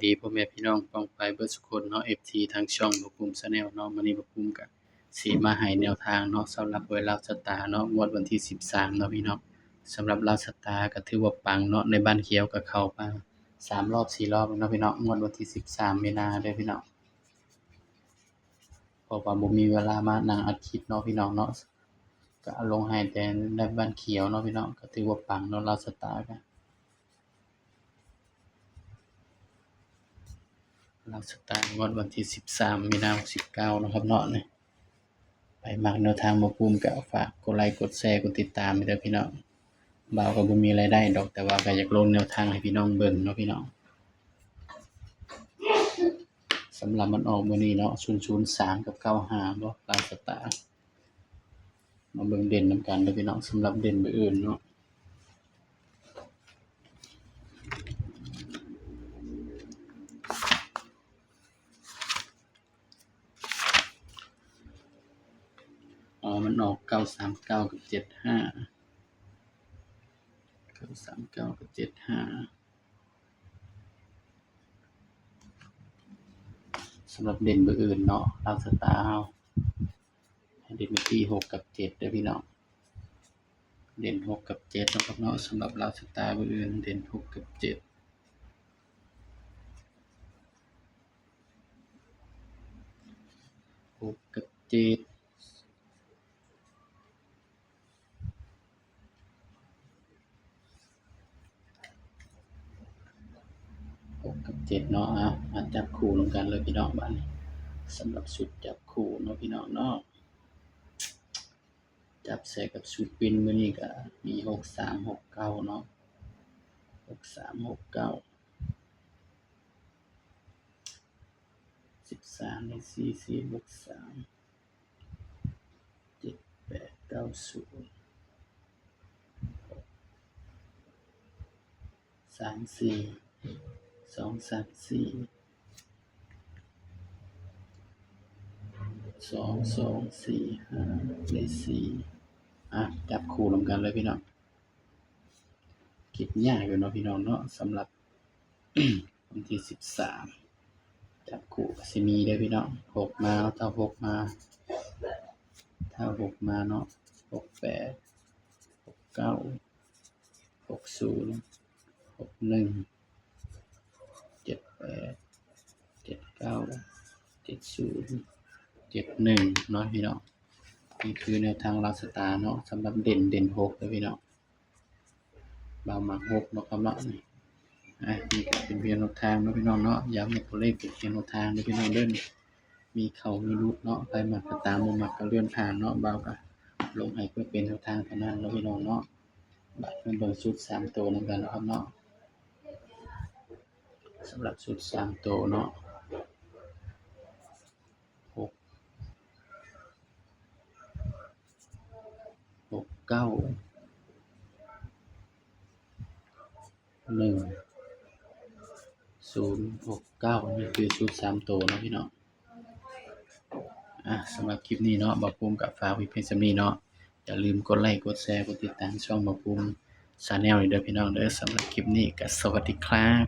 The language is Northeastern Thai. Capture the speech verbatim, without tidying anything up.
ดีพ่อแม่พี่น้องป้องปายเบิดสุคนเนาะ เอฟซี ทางช่องบ่าวปุ้ม Channel เนาะ มื้อนี้บ่าวปุ้มก็สิมาให้แนวทางเนาะ สำหรับหวยลาวสตาร์เนาะ งวดวันที่สิบสามเนาะพี่น้อง สำหรับลาวสตาร์ก็ถือว่าปังเนาะ ในบ้านเขียวก็เข้ามาสามรอบสี่รอบแล้วเนาะพี่น้อง งวดวันที่สิบสามมีนาเด้อพี่น้อง เพราะว่าบ่มีเวลามานั่งอัดคลิปเนาะพี่น้องเนาะ ก็ลงให้แต่ในบ้านเขียวเนาะพี่น้อง ก็ถือว่าปังเนาะลาวสตาร์ก็ ลาวสตาร์งวดวันที่สิบสามมีนาหกสิบเก้าเนาะครับเนาะ นี่ ไผมักแนวทางบ่าวปุ้มก็ฝากกดไลค์กดแชร์กดติดตามให้เด้อพี่น้อง บ่าวก็บ่มีรายได้ดอก แต่ว่าก็อยากลงแนวทางให้พี่น้องเบิ่งเนาะพี่น้อง สำหรับมันออกมื้อนี้เนาะ ศูนย์ศูนย์สาม กับ เก้าห้า บ่ ลาวสตาร์ มาเบิ่งเด่นนำกันเด้อพี่น้อง สำหรับเด่นมื้ออื่นเนาะ อ๋อ มันออก เก้าสามเก้า กับ เจ็ดห้า เก้าสามเก้า กับ เจ็ดห้า สำหรับเด่นมื้ออื่นเนาะ ลาวสตาร์เฮา ให้เด่นไปที่หกกับเจ็ดเด้อพี่น้อง เด่นหกกับเจ็ดเนาะครับเนาะ สำหรับลาวสตาร์มื้ออื่น เด่นหกกับเจ็ด หกกับเจ็ด หกกับเจ็ดเนาะ อ่ะ มาจับคู่นำกันเลยพี่น้อง บาดนี้ สำหรับชุดจับคู่เนาะพี่น้องเนาะ จับใส่กับชุดวินมื้อนี้ก็มี หกสาม หกเก้า เนาะ หกสาม หกเก้า สิบสาม ได้ สี่ สี่ บวก สาม เจ็ด แปด เก้า ศูนย์ สาม สี่ สอง สาม สี่ สอง สอง สี่ ห้า ได้ สี่ อ่ะ จับคู่นำกันเลยพี่น้อง คิดยากอยู่เนาะพี่น้องเนาะ สำหรับ วันที่สิบสาม จับคู่ก็สิมีเด้อพี่น้อง หกมาเนาะ ถ้าหกมา ถ้าหกมาเนาะ หกแปด หกเก้า หกศูนย์ หกหนึ่ง เจ็ดแปด เจ็ดเก้า เจ็ดศูนย์ เจ็ดหนึ่ง เนาะพี่น้อง นี่คือแนวทางลาวสตาร์เนาะ สำหรับเด่น เด่นหกเด้อพี่น้อง บ่าวมักหกเนาะครับเนาะ นี่ อ่ะ นี่ก็เป็นเพียงแนวทางเนาะพี่น้องเนาะ ย้ำในตัวเลขเป็นเพียงแนวทางเด้อพี่น้องเด้อ มีเข้ามีหลุดเนาะ ไผมักก็ตาม บ่มักก็เลื่อนผ่านเนาะ บ่าวก็ลงให้เพื่อเป็นแนวทางเท่านั้นเนาะพี่น้องเนาะ บาดมาเบิ่งชุดสามตัวนำกันเนาะครับเนาะ สำหรับชุดสามตัวเนาะ หก หกเก้า หนึ่ง ศูนย์ หกเก้า นี่คือชุดสามตัวเนาะพี่น้อง อ่ะ สำหรับคลิปนี้เนาะ บ่าวปุ้มก็ฝากไว้เพียงส่ำนี้เนาะ อย่าลืมกดไลค์ กดแชร์ กดติดตามช่องบ่าวปุ้ม Channel นี้เด้อพี่น้องเด้อ สำหรับคลิปนี้ก็สวัสดีครับ